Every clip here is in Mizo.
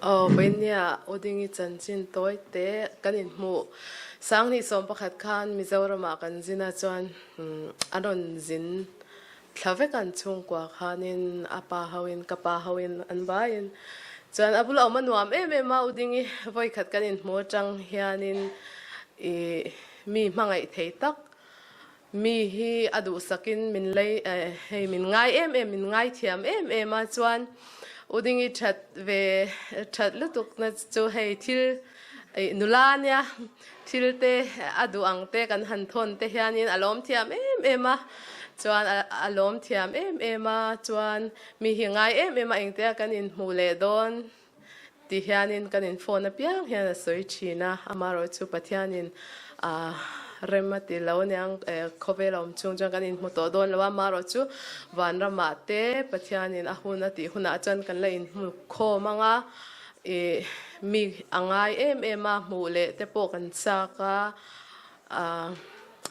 Aw Vawinia Udingi chanchin tawi te kan inhmuh. Sanghnih 11 khan Mizoramah kan zin a chuan an rawn zin thla vek an chhungkua khanin a pa hoin ka pa hoin an vaiin chuan a bula awm a nuam em em a Udingi vawikhat kan inhmuh atang hianin ih mi hmangaih thei tak Mi hi a duhsakin min lei hei min ngai em em min ngai thiam em em a chuan U Dingi that ve that lutuk na chu hei thil nula ania thil te a duh ang te kan han thawn te hianin a lawm thiam em em a chuan a lawm thiam em em a chuan mi hi ngai em em a engtia kan inhmuh leh dawn. Ti hianin kan in phone apiang hian a sawi thin a, amaherawh chu Pathianin a rem a ti lo aniang khawvel a awm chhung chuan kan inhmu tawh dawn lo a, amaherawh chu vanramah te Pathianin a hun a tih hunah chuan kan la inhmu khawm ang a, ih mi a ngai em em a hmuh leh te pawh kan chak a.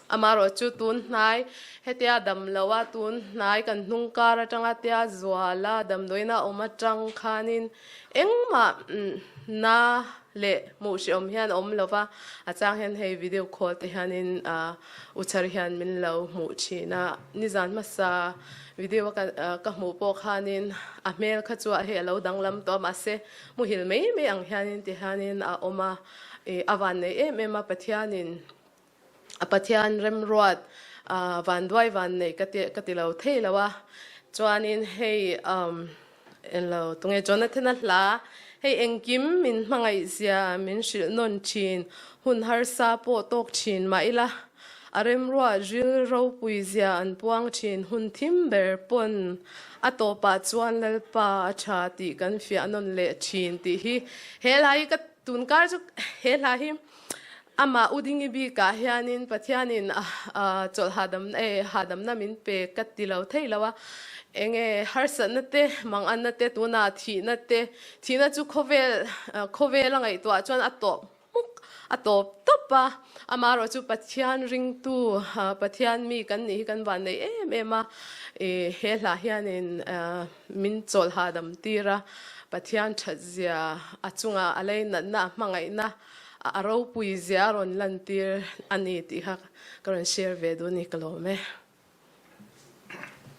Amaherawh chu tun hnai hetia dam lo a, tun hnai kan hnung kar atanga tia zual a, damdawiin a awm atang khanin engmah na leh hmuh hrehawm hian a awm lo va, a chang hian hei video call te hianin uchar hian min lo hmuh thin a, nizan hmasa video ka hmuh pawh khanin a hmel kha chu hei a lo danglam tawh a, mahse muhil mai mai ang hianin ti hianin a awm a. I a van nei em em a Pathianin a Pathian remruat vanduai van nei ka ti ka ti lo thei lo a chuanin hei um englo tunge Jonathan-a hla hei engkim min hmangaih zia min hrilh nawn thin hun harsa pawh tawk thin mah ila a remruat ril ropui zia an puang thin hun thim ber pawn a tawpah chuan Lalpa a tha tih kan fiah nawn leh thin tih hi he hla hi ka Tun kar chu he hla hi amah U Dingi bikah hianin Pathianin chawlh hahdam eh hahdamna min pe ka ti lo thei lo a, enge harsatna te, manganna te, tunah thihna te, thihna chu khawvel khawvel a ngaihtuah chuan a tawp hmuk a tawp tawp a, amaherawh chu Pathian ringtu Pathian mi kan nih hi kan vannei em em a, ih he hla hianin Min chawlh hahdam tir a, Pathian thatzia a chunga a leinatna, a hmangaihna, a ropui zia a rawn lantir a ni tih kha ka rawn share ve duh a ni, ka lawm e.